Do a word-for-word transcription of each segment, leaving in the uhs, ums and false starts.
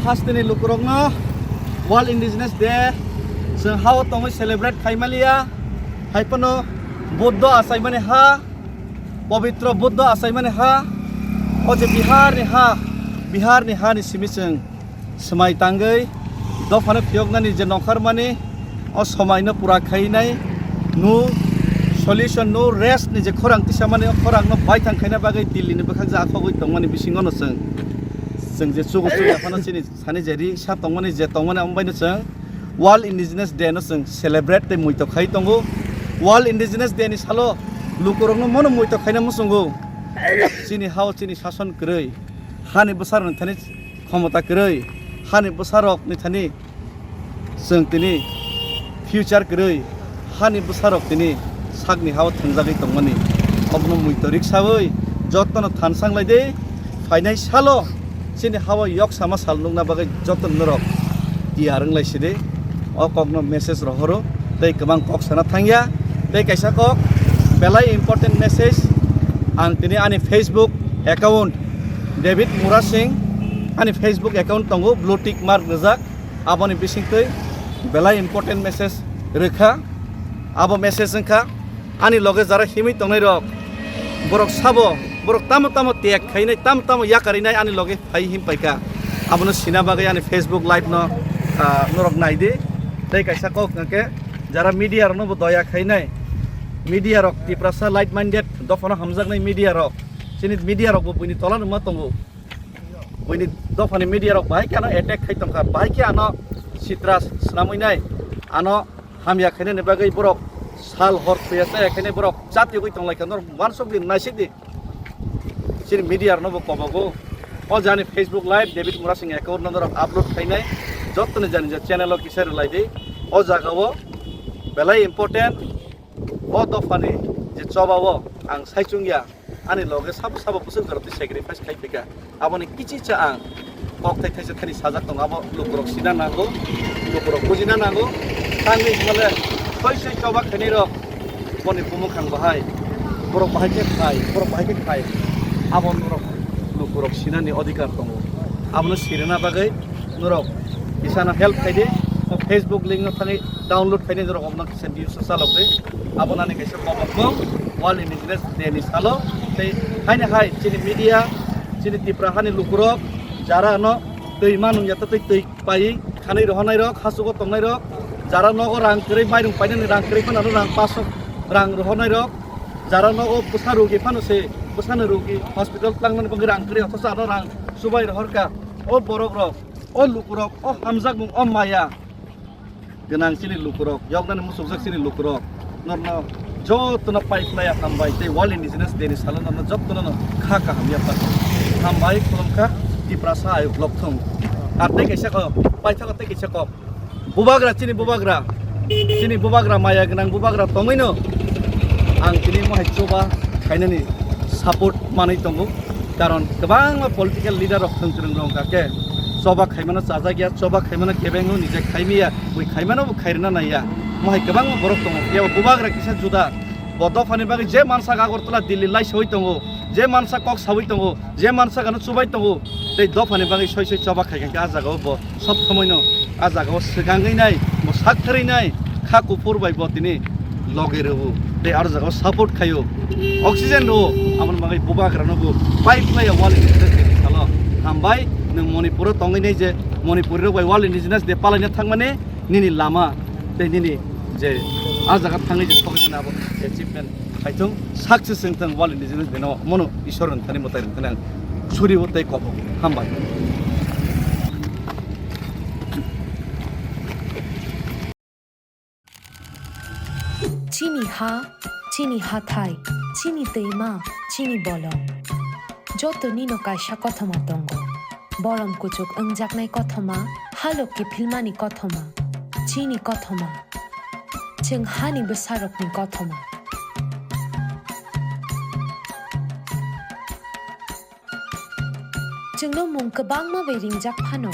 Hasteni lukurokno World Indigenous Day chwng hao tongwi celebrate khaimaliya, hai phano Buddha achaimani ha, pobitro Buddha achaimani ha, o je Biharni ha, Biharni hani simi chwng swmai tangwi dophano phiyoknani je nongkhormani, o somaino pura khainai, no solution, no rest ni je khorang tisamani, o khorangno baithang khaina bagwi Delhi ni bwkhak je akhogwi tongmani bisingono chwng, chwng je chugo chuya phano chini sani je ri sa tongmani, je tongmani, amo baino chwng World Indigenous Day no chwng celebrate tei muito khai tongo. World Indigenous Day ni salo lukurokno mono muito khaina muchungo. Chini hao chini sason kwrwi, hani bwsarokni thani khomota kwrwi, hani bwsarokni thani chwng tini future kwrwi, hani bwsarok tini sakni hao thangjagwi tongmani. Obono muito riksawi jotono thansanglai di. Phainai salo chini hao yok sama sal nukna bagwi jotono norok tiyar wnglai sidi. O kokno message rohoro tei kwbang kok sana thangya. Tei kaisa kok belai important message ang tini ani Facebook account David Murasing, ani Facebook account tongo, blue tick mark rijak. Aboni bisingtwi belai important message rwkha. Abo message wngkha, ani loge jara himwi tongnairok, borok sabo, borok tamo tamo tek khainai, tamo tamo yakarinai ani loge phai him paikha. Abono sina bagwi ani Facebook live no, ah, norok naidi. Tei kaisa kok hwnkhe, jara media rokno bo doya khainai, media rok Tiprasa like minded dophano hamjaknai media rok, chini media rok bo buini tola nungma tongo. Buini dophani media rok bahai khe ano attack khai tongkha, bahai khe ano sitra swnamwi nai, ano hamya khainani bagwi borok sal hor thuya chaya khainai borok chatiyogwi tonglaikha, norok uansukdi, naisikdi. Chini media rokno bo kobogo. O jani Facebook live David Murasing account no norok upload khainai, jottoni jani je channel o kisa rwlaidi. O jaga o belai important. O dophani je choba o ang saichung ya, ani loge sabo sabo bwswk jorok twi sacrifice khai phaikha. Aboni kichicha ang kok thai thaisa thani sajak tongo, abo lukurok sina nango, lukurok bujina nango. Thangwi hwnmale soi soi choba khainai rok boni bumung khang bahai, borok bahai khe khai, borok bahai khe khai, abo norok lukurok sinani odhikar tongo. Abono sirina bagwi norok kisano help khaidi, o Facebook link no thangwi download khaidi, norok omono kisa views o chalokdi. Abo nani kaisa kobo kok World Indigenous Day ni salo. Tei haini hai chini media, chini Tipra hani lukurok jara no twi manung ya twi twi paiwi khanwi rohornai rok, hachugo tongnai rok, jara nogo rang kwrwi mairung painani rang kwrwi phano rang paso rang rohornai rok, jara nogo bwsa rogi phano se bwsani rogi hospital tlangnani bagwi rang kwrwi othocho ano rang chubai rohorkha. O borok rok, o lukurok, o hamjakmung, o maya gwnang chini lukurok, yoknani muchukjak chini lukurok, norno jotono pai khlaiya hambai tei World Indigenous Day ni salo norno jotono no kha kaham yapha hambai khulumkha. Tiprasa ayuk lokthung. Ar tei kaisa kok, paithago tei kaisa kok. Bubagra, chini bubagra, chini bubagra, maya gwnang bubagra tongwino ang tini mohai choba khainani support manwi tongo. Karon kwbangma political leader rok thwng kwrwng rok wngkha khe choba khaimano chajak ya, choba khaimano kebengo nijak khaimiya, bui khaimano bo khairwna naiya. Mohai kwbangma borok tongo, phiya bo bubagra kisa juda. Bo dophani bagwi je mansak Agartala, Delhi laisawi tongo, je mansak kok sawi tongo, je mansak ano chubai tongo, tei dophani bagwi soi soi choba khai kha khe a jagao bo sob somoino a jagao swkangwi nai, bo sak thwrwi nai, kha kuphur bai bo tini loge rwo tei aro jagao support khaio, oxygen rwo, aboni bagwi bubagrano bo pai khlaiya wali salo. Hambai, nwng Manipuro tongwi nai je Manipuri rok bai World Indigenous Day palaina thangmani, nini lama tei nini je a jaga thangwi je sokwi mani abo achievement khaithung, success wngthung, World Indigenous Day no mono Ishwar rwngthani mwtai rwngthani ang suribo tei kobo. Hambai. Chini ha, chini hathai, chini twima, chini bolong. Joto nino kaisa kothoma tongo. Bolong kuchuk wngjaknai kothoma, halok kiphilmani kothoma, chini kothoma, chwng hani bwsarokni kothoma. Chwngno mung kwbangma bai ringjak phano,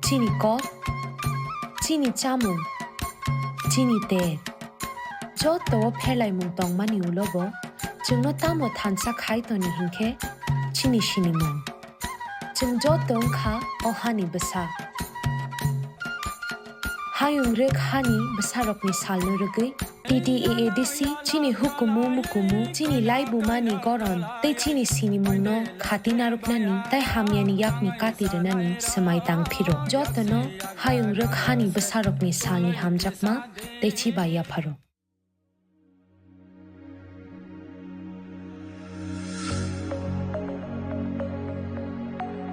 chini kok, chini chamung, chini ter, joto o pherlaimung tongmani ulo bo chwngno tamo thansa khai toni hinkhe chini sinimung. Chwng joto wngkha o hani bwsa. Hayung rwk hani bwsarokni salno rwgwi T T A A D C chini hukumu mukumu, chini laibumani goron tei chini sinimungno khati narwknani tei hamyani yakni kati rwnani swmai tang phiro. Jotono hayung rwk hani bwsarokni salni hamjakma tei chiba yapharo.